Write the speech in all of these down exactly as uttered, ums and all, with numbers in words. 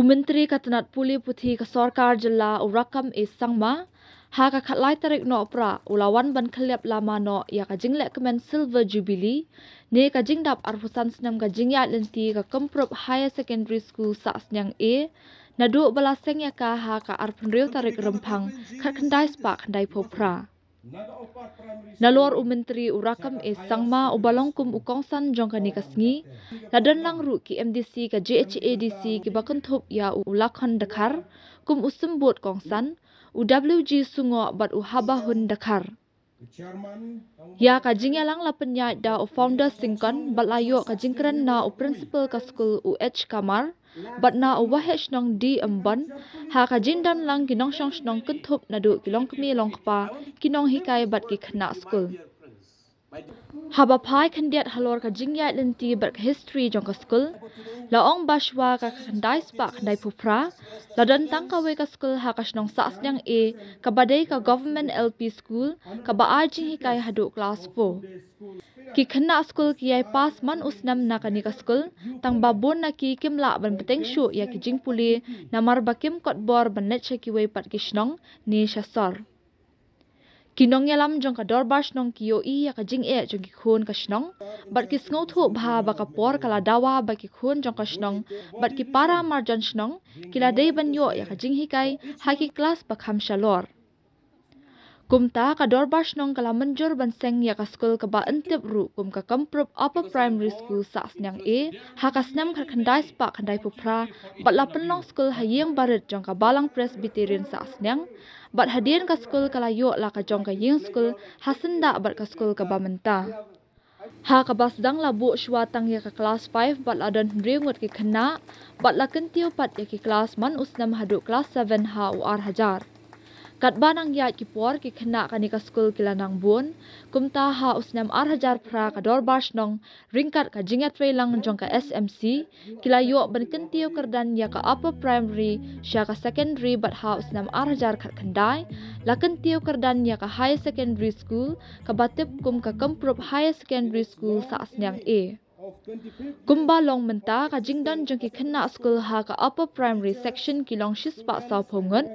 Myntri ka tnat pule puthi ka sorkar jylla u Rakkam A Sangma, ha ka khatlai tarik Nohprah u la wan ban khyllap lama noh ïa ka jinglehkmen Silver Jubilee ne ka jingdap arphew san snem ka jingïaid lynti ka Kymprop Higher Secondary School Sahsniang A, naduh ba la seng ïa ka ha ka arphew hynriew tarik Rymphang khatkhyndai spah khyndaiphew phra. Nalor u Myntri u Rakkam A Sangma uba long kum u kongsan jong kane ka sngi, la don lang ruh ki M D C ka J H A D C kiba kynthup ïa u Lakhon Dkhar kum u symbud kongsan, u W G Sungoh bad u Habahun Dkhar. Ïa ka jingïalang la pynïaid da u Founder Syngkon bad la ïoh ka jingkren na u Principal ka skul u H Kamar bad na u Waheh Shnong D Ymbon, ha ka jingdon lang ki nongshong shnong kynthup naduh ki longkmie longkpa, ki nonghikai bad ki khynnah skul. Haba phai khyndiat halor ka jingïaid lynti bad ka history jong ka skul, la ong ba shuwa ka khyndai spah khyndaiphew phra, la don tang kawei ka skul ha ka shnong Sahsniang A, kaba dei ka Government L P School, kaba ai jinghikai haduh klas four. Ki khynnah skul ki ïai pass man u snem na kane ka skul, tang ba bun na ki kim lah ban bteng shuh ïa ki jingpule, namar ba kim kot bor ban leit sha kiwei pat ki shnong ne sha sor. Ki nongïalam jong ka Dorbar Shnong ki ïohi ïa ka jingeh jong ki khun ka shnong, bad ki sngewthuh bha ba ka por ka la dawa ba ki khun jong ka shnong bad ki para marjan shnong ki la dei ban ïoh ïa ka jinghikai ha ki klas ba kham shalor. Kumta ka Dorbar Shnong ka la mynjur ban seng ïa ka skul kaba yn tip ruh kum ka Kymprop Upper Primary School Sahsniang A, ha ka snem khatkhyndai spah khyndaiphew phra, bad la pynlong skul ha ïing barit jong ka Balang Presbyterian Sahsniang, bad hadien ka skul ka la ïoh la ka jong ka ïing skul ha syndah bad ka skul kaba mynta. Ha kaba sdang la buh shuwa tang ïa ka klas five bad la don hynriew ngut ki khynnah, bad la kyntiew pat ïa ki klas man u snem haduh klas seven ha u ar hajar. Katba nang ïaid ki por ki khynnah kane ka skul ki la nang bun, kumta ha u snem ar hajar phra ka Dorbar Shnong ryngkat ka jingïatreilang jong ka S M C, ki la ïoh ban kyntiew kyrdan ïa ka Upper Primary sha ka Secondary bad ha u snem ar hajar khatkhyndai, la kyntiew kyrdan ïa ka Higher Secondary School, kaba tip kum ka Kymprop Higher Secondary School Sahsniang A. Kumba long mynta ka jingdon jong ki khynnah skul ha ka Upper Primary Section ki long shispah sawphew ngut,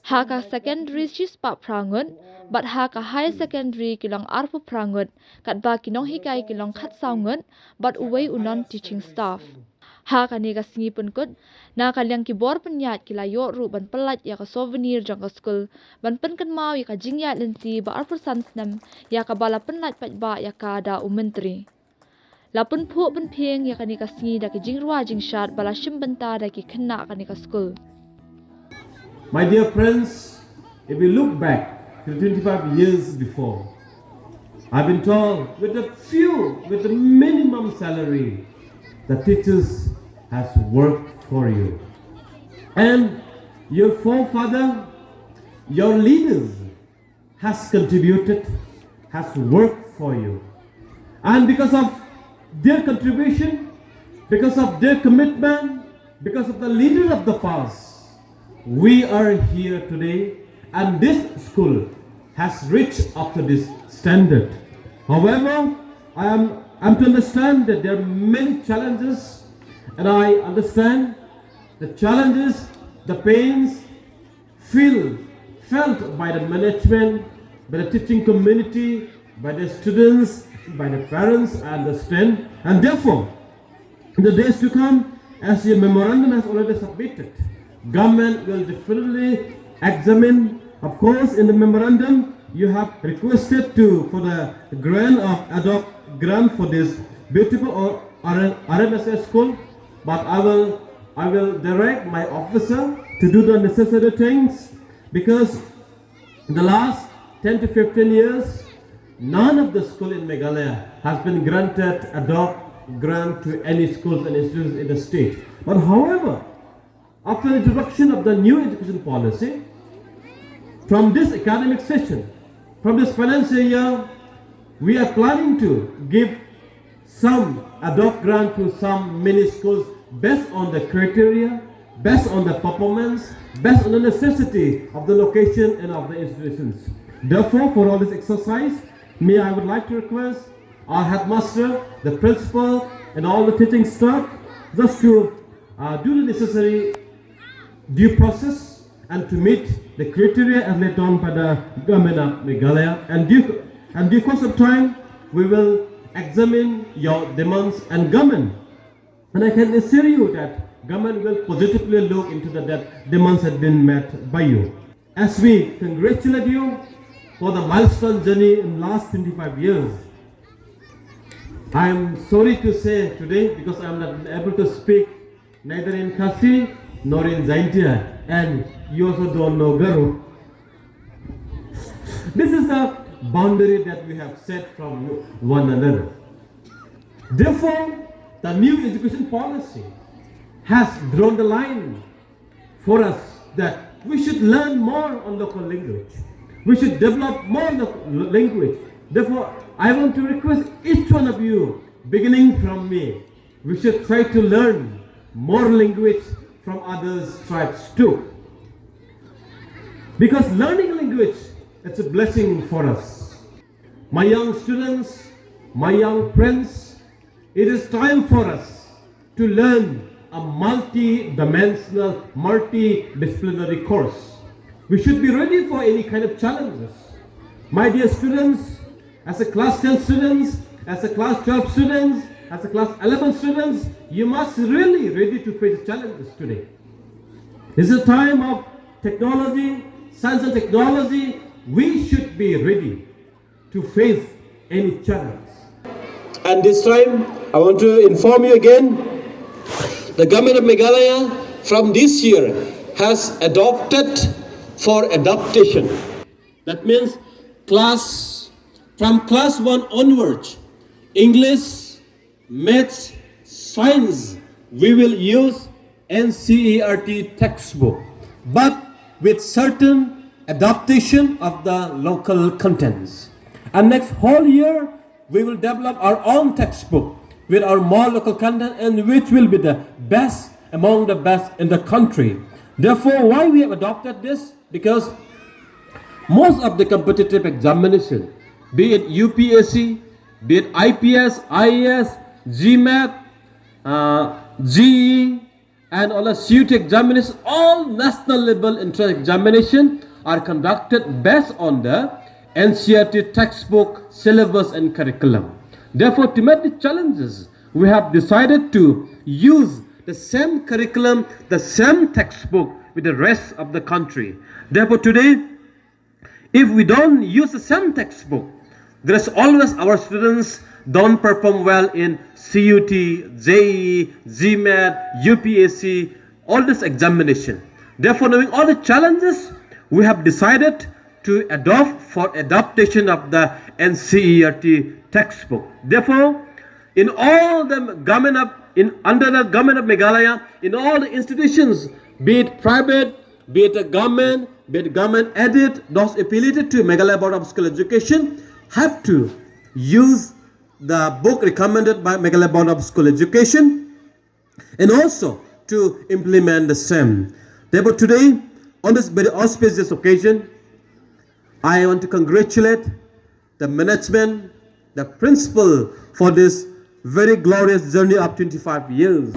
ha ka Secondary shispah phra ngut, bad ha ka Higher Secondary ki long arphew phra ngut, katba ki nonghikai ki long khatsaw ngut, bad uwei u non-teaching staff. Ha kane ka sngi pynkut, na ka liang ki bor pynïaid ki la ïoh ruh ban pyllait ïa ka souvenir jong ka skul, ban pynkynmaw ïa ka jingïaid lynti ba arphew san snem, ïa kaba la pynlait paidbah ïa ka da u Myntri. La pynphuh pynphieng ïa kane ka sngi da ki jingrwai jingshad ba la shim bynta da ki khynnah kane ka skul. My dear friends, if we look back to twenty-five years before, I've been told with a few, with a minimum salary, the teachers has worked for you. And your forefather, your leaders has contributed, has worked for you. And because of their contribution, because of their commitment, because of the leaders of the past, we are here today, and this school has reached up to this standard. However, I am, I'm to understand that there are many challenges, and I understand the challenges, the pains, feel, felt by the management, by the teaching community, by the students, by the parents, I understand. And therefore, in the days to come, as your memorandum has already submitted, government will definitely examine. Of course, in the memorandum, you have requested to, for the grant of ad hoc grant for this beautiful or R M S A school, but I will, I will direct my officer to do the necessary things, because in the last ten to fifteen years, none of the school in Meghalaya has been granted ad hoc grant to any schools and institutions in the state. But however, after the introduction of the new education policy, from this academic session, from this financial year, we are planning to give some ad hoc grant to some mini schools based on the criteria, based on the performance, based on the necessity of the location and of the institutions. Therefore, for all this exercise, may I would like to request our headmaster, the principal, and all the teaching staff just to, uh, do the necessary due process and to meet the criteria as laid down by the Government of Meghalaya. And due, and due course of time, we will examine your demands and government. And I can assure you that government will positively look into the, that demands have been met by you. As we congratulate you for the milestone journey in last twenty-five years, I am sorry to say today, because I am not able to speak neither in Khasi nor in Jaintia, and you also don't know Garo. This is the boundary that we have set from one another. Therefore, the new education policy has drawn the line for us that we should learn more on local language. We should develop more local language. Therefore, I want to request each one of you, beginning from me, we should try to learn more language from others' tribes too. Because learning language, it's a blessing for us. My young students, my young friends, it is time for us to learn a multi-dimensional, multidisciplinary course. We should be ready for any kind of challenges. My dear students, as a class ten students, as a class twelve students, as a class eleven students, you must really ready to face the challenges today. It's a time of technology, science and technology. We should be ready to face any challenge. And this time, I want to inform you again, the government of Meghalaya from this year has adopted for adaptation. That means class, from class one onwards, English, maths, science, we will use N C E R T textbook, but with certain adaptation of the local contents. And next whole year, we will develop our own textbook with our more local content, and which will be the best among the best in the country. Therefore, why we have adopted this? Because most of the competitive examination, be it U P S C, be it I P S, I A S, GMAT, uh, G E, and all the C U T examinations, all national level entrance examination are conducted based on the N C E R T textbook, syllabus, and curriculum. Therefore, to meet the challenges, we have decided to use the same curriculum, the same textbook with the rest of the country. Therefore, today, if we don't use the same textbook, there is always our students don't perform well in C U T, J E E, GMAT, U P S C, all this examination. Therefore, knowing all the challenges, we have decided to adopt for adaptation of the N C E R T textbook. Therefore, in all the government of, in under the government of Meghalaya, in all the institutions, be it private, be it a government, be it government aided, those affiliated to Meghalaya Board of School Education, have to use the book recommended by Meghalaya Board of School Education and also to implement the same. Therefore, today, on this very auspicious occasion, I want to congratulate the management, the principal for this very glorious journey of twenty-five years.